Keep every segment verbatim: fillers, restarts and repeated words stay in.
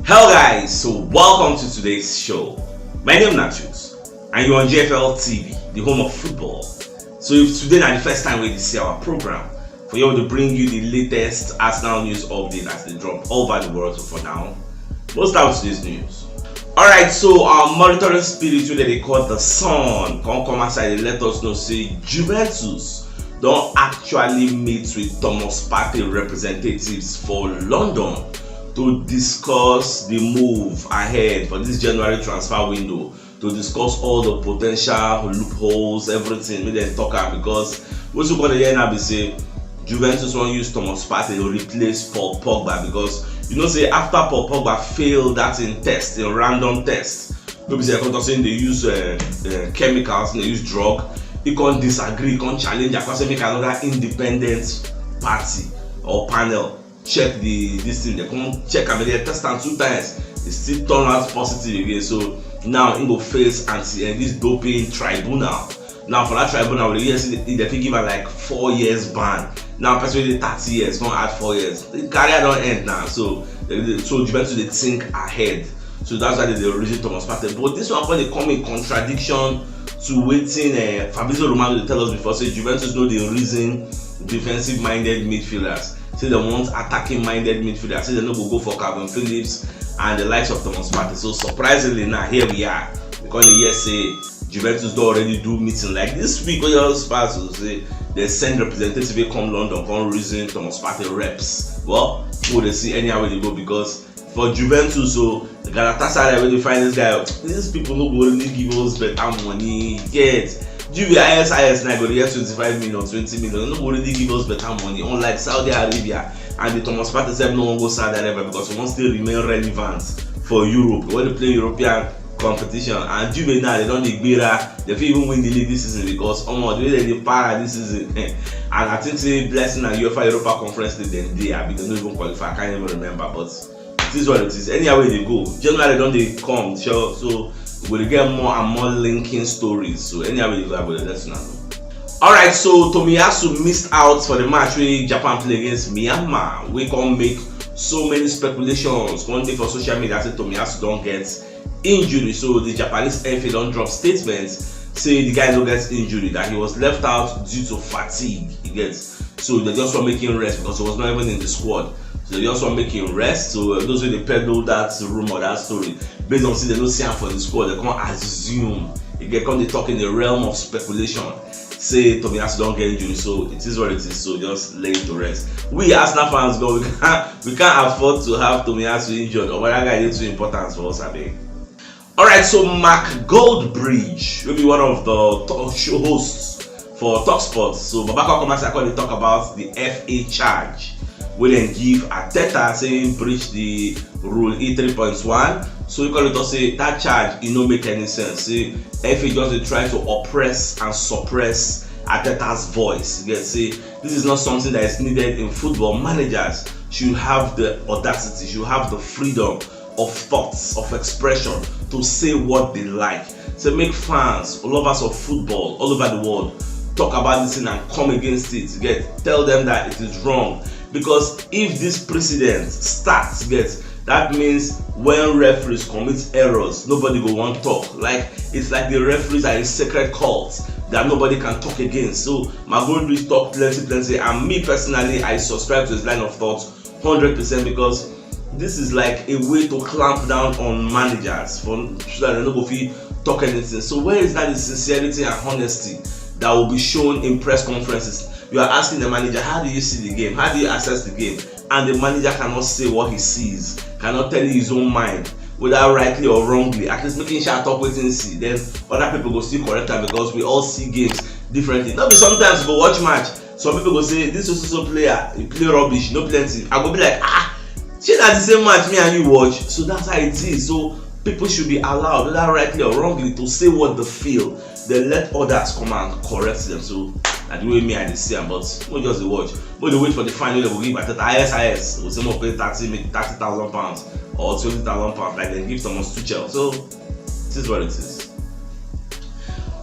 Hello guys, so welcome to today's show. My name is Nachus and you're on G F L T V, the home of football. So if today na the first time wey you see our program, for here we dey bring you the latest Arsenal news update as they drop all over the world. So for now, we'll start with today's news. Alright, so our monitoring spirit wey dem dey call the Sun come come outside dey let us know say Juventus don actually meet with Thomas Partey representatives for London to discuss the move ahead for this January transfer window, to discuss all the potential loopholes, everything, make dem talk am, because wetin we come dey hear now be say Juventus wan use Thomas Partey to replace Paul Pogba, because you know say after Paul Pogba fail that in test, in random test, wey be say dem come talk say dem dey use uh, uh, chemicals, dem dey use drug, he come disagree, he come challenge, he come say make another independent party or panel check the this thing. Dem come check am, dem test am two times, e still turn out positive again. So now he go face anti uh, this doping tribunal. Now for that tribunal, we dey hear say dem fit give am like four years ban. Now person wey dey thirty years come add four years, the career don end now. So so Juventus dey think ahead. So that's why dem dey reason Thomas Partey. But this one come dey come in contradiction to wetin uh, Fabrizio Romano dey tell us before, say Juventus no dey reason defensive-minded midfielders. Say dem want attacking-minded midfielders. Say dem no go go for Kalvin Phillips and the likes of Thomas Partey. So surprisingly now, here we are. We come dey hear say Juventus don already do meeting like this week wey just pass, so say dem send representative wey come London come reason Thomas Partey reps. Well, we go dey see anyhow wey e dey go, because for Juventus, so Galatasaray wey dey find this guy, these people no go really give us better money. Get Juve, highest highest now go dey get twenty-five million, twenty million. Dem no go really give us better money, unlike Saudi Arabia. And the Thomas Partey sef no wan go Saudi Arabia because he wan still remain relevant for Europe. He wan dey play European competition, and Juve now, dem don dey gbera. Dem fit even win the league this season, because omo, the way dem dey para this season, and I think say Blessing and UEFA Europa Conference League dem dey, abi dem no even qualify, I can't even remember, but it is what it is. Anyhow wey e dey go, January don dey come, sure, so we go dey get more and more linking stories. So anyhow wey e dey go, I go dey let una know. Alright, so Tomiyasu missed out for the match wey Japan play against Myanmar, wey come make so many speculations. One day for social media say Tomiyasu don get injury. So the Japanese F A don drop statement say the guy no get injury, that he was left out due to fatigue. You get, so dem just wan make him rest because he was not even in the squad. So dem just wan make him rest. So uh, those wey dey peddle that rumor, that story, based on say dem no see am for the squad, dem come assume. Dem come dey talk in the realm of speculation. Say Tomiyasu don get injury, so it is what it is. So just lay it to rest. We Arsenal fans, God, we can't we can't afford to have Tomiyasu injured. Or that guy dey too important for us, abeg. Alright, so Mark Goldbridge wey be one of the talk show hosts for Talksport, so Baba come come outside come dey talk about the F A charge wey dem give Arteta, say him breach the rule E three point one. So he come dey talk say that charge, e no make any sense. Say F A just dey try to oppress and suppress Arteta's voice. You get, say this is not something that is needed in football. Managers should have the audacity, should have the freedom of thoughts, of expression, to say what they like. Say make fans, lovers of football all over the world talk about this thing and come against it. You get, tell them that it is wrong, because if this precedent starts, you get, that means when referees commit errors, nobody go wan talk. Like, it's like the referees are a sacred cult that nobody can talk against. So Mark Goldbridge talk plenty, plenty, and me personally, I subscribe to his line of thought hundred percent, because this is like a way to clamp down on managers for, so that dem no go fit talk anything. So where is that the sincerity and honesty that will be shown in press conferences? You are asking the manager, "How do you see the game? How do you assess the game?" And the manager cannot say what he sees, cannot tell you his own mind, whether rightly or wrongly. At least make him sha talk wetin he see. Then other people go still correct am, because we all see games differently. No be sometimes you go watch match, some people go say, "This so so so player, he play rubbish, no plenty." I go be like, "Ah, shey na the same match me and you watch?" So that's how it is. So people should be allowed, whether rightly or wrongly, to say what they feel. Then let others come and correct them. So na the way me I dey see am, but we just dey watch. We dey wait for the fine wey dem go give Arteta. Highest highest, we go say make we pay thirty, make thirty thousand pounds or twenty thousand pounds, like dem give Thomas Tuchel. So it is what it is.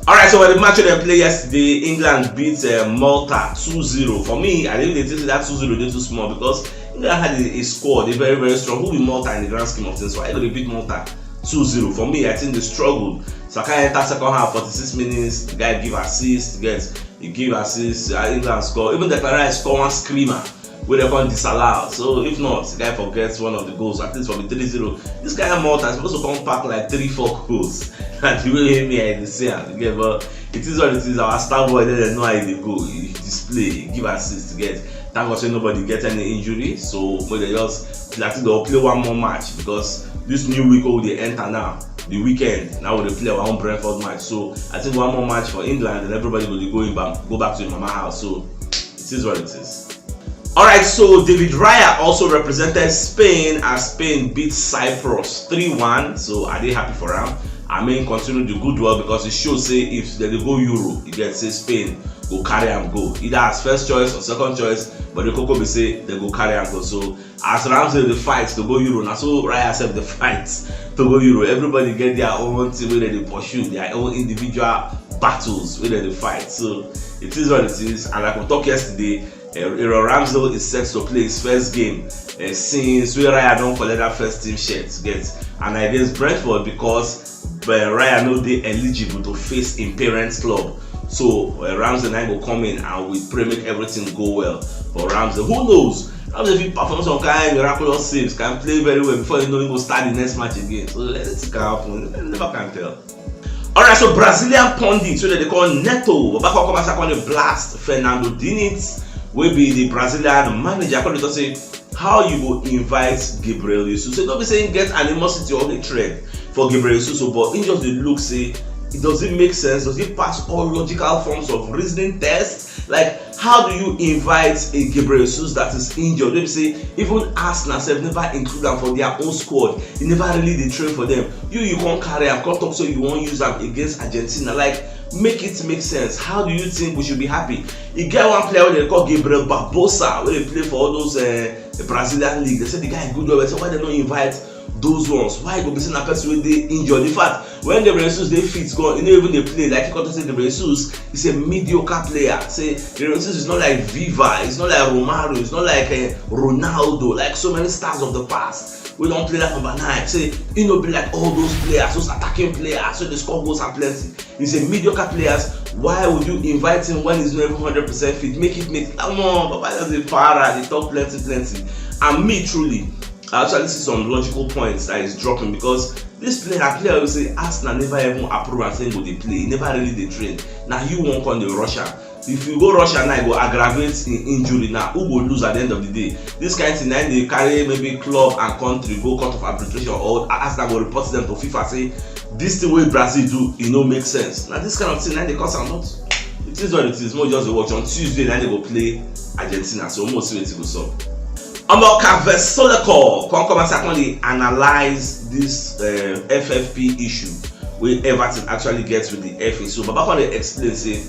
Alright, so for the match wey dem play yesterday, England beat uh, Malta two zero. For me, I didn't think that two zero dey too small, because They had a, a squad, a very, very strong. Who be Malta in the grand scheme of things? Why they beat Malta two zero? For me, I think they struggled. Saka enter second half, forty-six minutes. The guy give assist, get he give assist. Uh, England score. Even Declan Rice score one screamer where they can't disallow. So if not, the guy forgets one of the goals. At least for the three zero. This guy Malta is supposed to come back like three, four goals. And the way me I dey see am, you get, but it is what it is. Our star boy, they know how they go. He display, he give assist, get. Thank God say nobody get any injury. So we dey just, I think they'll play one more match because this new week we dey enter now, the weekend, now we dey play our own Brentford match. So I think one more match for England and everybody will go back, go back to your mama house. So it is what it is. All right, so David Raya also represented Spain as Spain beat Cyprus three one. So are they happy for him? I mean, continue the good work because it shows say if they go Euro, you get say Spain go carry and go either as first choice or second choice, but the coco be say they go carry and go. So as Ramsey the fight to go Euro, now so Raya said the fight to go Euro. Everybody get their own thing where they pursue their own individual battles where they fight. So it is what it is. And like we talked yesterday, uh, Aaron Ramsdale is set to play his first game uh, since where Raya don't collect that first team shirt, get, and against Brentford because uh, Raya no dey eligible to face im parents club. So uh, Ramsdale now go come in and we pray make everything go well for Ramsdale. Who knows? Ramsdale fit perform some kind miraculous saves, can play very well before you know he go start the next match again. So anything can happen. You never can tell. All right, so Brazilian pundit, so that they call Neto, Babako Komasa call the blast Fernando Diniz, will be the Brazilian manager. Call it to say how you go invite Gabriel Jesus. So don't be saying get animosity or hatred for Gabriel Jesus, but he just dey look say, does it make sense? Does it pass all logical forms of reasoning tests? Like, how do you invite a Gabriel Jesus that is injured? Let me say, even Arsenal sef never include am for their own squad. He never really dey train for them. You you can't carry am, can't talk so you won't use am against Argentina. Like, make it make sense. How do you think we should be happy? E get one player wey dem call Gabriel Barbosa, wey dey play for all those uh, Brazilian league. They say the guy good well. So why they don't invite those ones? Why go be say na person wey dey injured? In fact, when Gabriel Jesus dey fit, go, he no even dey play. Like he come say Gabriel Jesus is a mediocre player. Say Gabriel Jesus is not like Viva, it's not like Romario, it's not like uh, Ronaldo, like so many stars of the past. We don't play that number nine. Say he no be like all those players, those attacking players. So they score goals and plenty. He's a mediocre players. Why would you invite him when he's not even hundred percent fit? Make it make. Come on, Baba just dey para, dey talk plenty, plenty. And me truly, I actually see some logical points that is dropping because this player, player will say Arsenal never even approve and say go dey play. He never really dey train. Now you won't come the Russia. If you go Russia now, e go aggravate in injury now. Who go lose at the end of the day? This kind of thing, now they carry maybe club and country go court of arbitration or Arsenal go report them to FIFA say this thing wey Brazil do, e no make sense. Now this kind of thing, now they cause am not. It is what it is. More just dey watch on Tuesday, now they go play Argentina. So almost see wetin go sup. Omo, Kaveh Solekor come come as I come dey analyze this uh, F F P issue wey Everton actually get with the F A. So Baba come dey explain say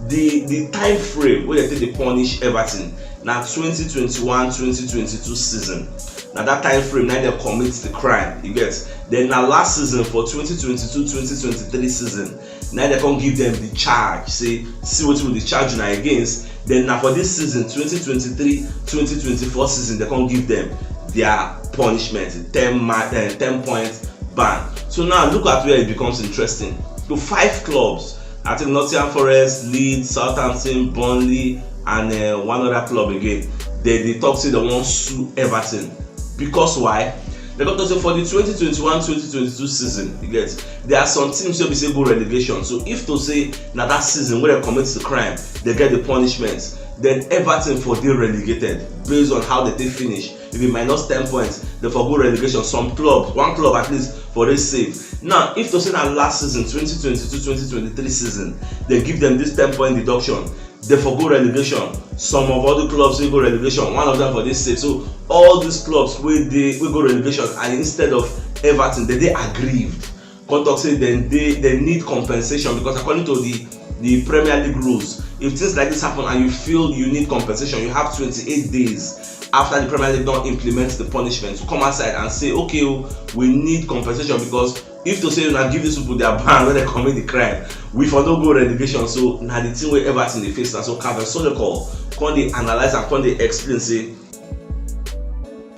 the the time frame wey dem take dey punish Everton na twenty twenty-one twenty twenty-two season. Na that time frame na dem commit the crime, you get. Then na last season for twenty twenty-two twenty twenty-three season na dem come give them the charge say see wetin we dey charge una against. Then na for this season twenty twenty-three twenty twenty-four season dem come give them their punishment, ten ma uh, ten point ban. So now look at where it becomes interesting. So five clubs, I think Nottingham Forest, Leeds, Southampton, Burnley, and uh, one other club again. They they talk say they want sue Everton because why? They got to say for the twenty twenty-one twenty twenty-two season, you get, there are some teams wey be say go relegation. So if to say na that season where they commit the crime, they get the punishment, then Everton for dey relegated based on how they take finish. If e minus ten points, they for go relegation. Some clubs, one club at least for dey safe. Now if to say na last season twenty twenty-two twenty twenty-three season, they give them this ten point deduction, they for go relegation. Some of all the clubs wey go relegation, one of them for dey safe. So all these clubs wey dey wey go relegation, and instead of Everton, they dey aggrieved. Come talk say dem dey dem need compensation because according to the the Premier League rules, if things like this happen and you feel you need compensation, you have twenty-eight days after the Premier League don implement the punishment to come outside and say, okay, oh, we need compensation because if to say una give these people their ban when they commit the crime, we for no go relegation. So na the thing wey Everton dey face na so Kaveh Solekor come dey analyse and come dey explain say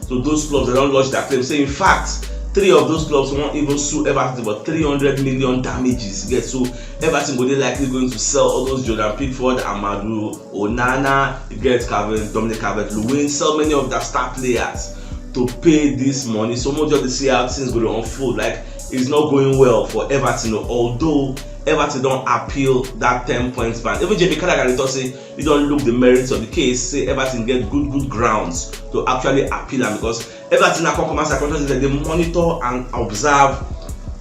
So those clubs, they don lodge their claim say, in fact, three of those clubs wan even sue Everton for three hundred million damages. You get? So Everton go dey likely going to sell all those Jordan Pickford, Amadou Onana, you get, Calvin, Dominic Calvert-Lewin, sell many of their star players to pay this money. So make we just dey see how things go dey unfold. Like, it's not going well for Everton o, although Everton don appeal that ten points ban. Even Jamie Carragher dey talk say he don look the merits of the case, say Everton get good good grounds to actually appeal am, because Everton na come come outside come talk say dem dey monitor and observe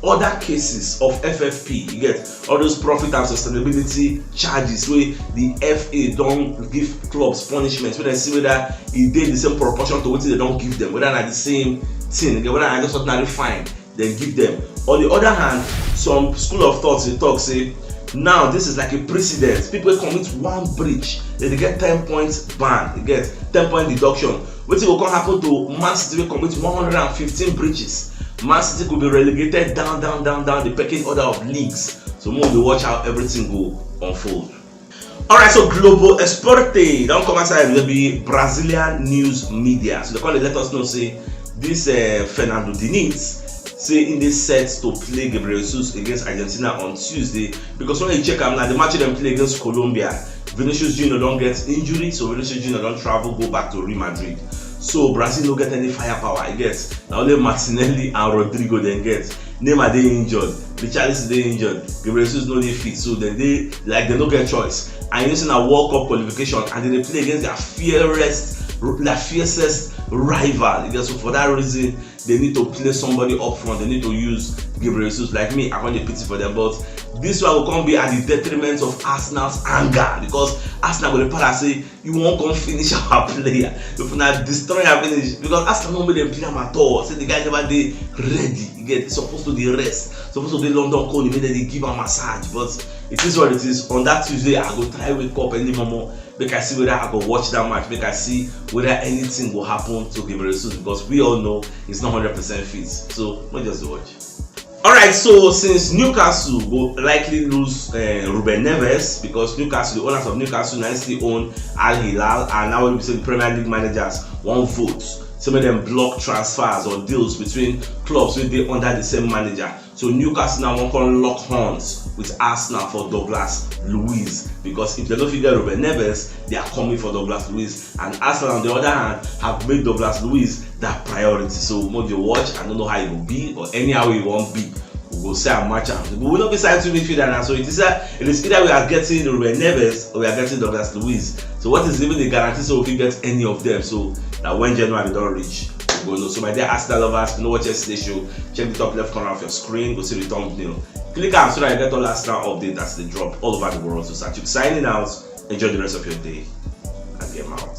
other cases of F F P. You get? All those profit and sustainability charges wey the F A don give clubs punishment, wey dem see whether e dey the same proportion to wetin dem don give them, whether na the same thing, you get, whether na just ordinary fine dem give them. On the other hand, some school of thought dey talk say now this is like a precedent. People wey commit one breach, dem dey get ten points ban, you get, ten point deduction. Wetin go come happen to Man City wey commit one hundred and fifteen breaches? Man City go be relegated down, down, down, down the pecking order of leagues. So make we dey watch how everything go unfold. Alright, so Globo Esporte don come outside, wey be Brazilian news media. So dem come dey let us know say this, uh, Fernando Diniz, say he dey set to play Gabriel Jesus against Argentina on Tuesday, because when you check am now, the match dem play against Colombia, Vinicius Junior don get injury, so Vinicius Junior don travel go back to Real Madrid. So Brazil no get any firepower, you get? Na only Martinelli and Rodrygo dem get. Neymar dey injured, Richarlison dey injured, Gabriel Jesus no dey fit, so dem dey like dem no get choice. And you know say na World Cup qualification and dem dey play against their fiercest, their fiercest rival. You get? So for that reason, they need to play somebody up front. They need to use Gabriel Jesus. Like me, I come dey pity for them, but this one go come be at the detriment of Arsenal's anger, because Arsenal go dey para say, "You wan come finish our player? If una destroy am finish," because Arsenal no make dem play am at all. Say the guy never dey ready. You get? He suppose to dey rest, suppose to dey London cold, make dem dey give am massage. But it is what it is. On that Tuesday, I go try wake up early momo, make I see whether I go watch that match, make I see whether anything go happen to Gabriel Jesus, because we all know he's not hundred percent fit. So make we just dey watch. Alright, so since Newcastle go likely lose, uh, Ruben Neves, because Newcastle, the owners of Newcastle, now still own Al Hilal, and now we say the Premier League managers wan vote, so make dem block transfers or deals between clubs wey dey under the same manager. So Newcastle now wan come lock horns with Arsenal for Douglas Luiz, because if dem no fit get Ruben Neves, they are coming for Douglas Luiz. And Arsenal, on the other hand, have made Douglas Luiz their priority. So make we dey watch. I don't know how e go be, but anyhow e wan be, we go see am match am. We will not be signing two midfielder now. So it is, uh, it is either we are getting Ruben Neves or we are getting Douglas Luiz. So what is even the guarantee say we fit get any of them? So na when January don reach, we go know. So my dear Arsenal lovers, you know what yesterday show. Check the top left corner of your screen, go see the thumbnail. Click am so that you get all Arsenal update as they drop all over the world. So Sachuk signing out. Enjoy the rest of your day and game out.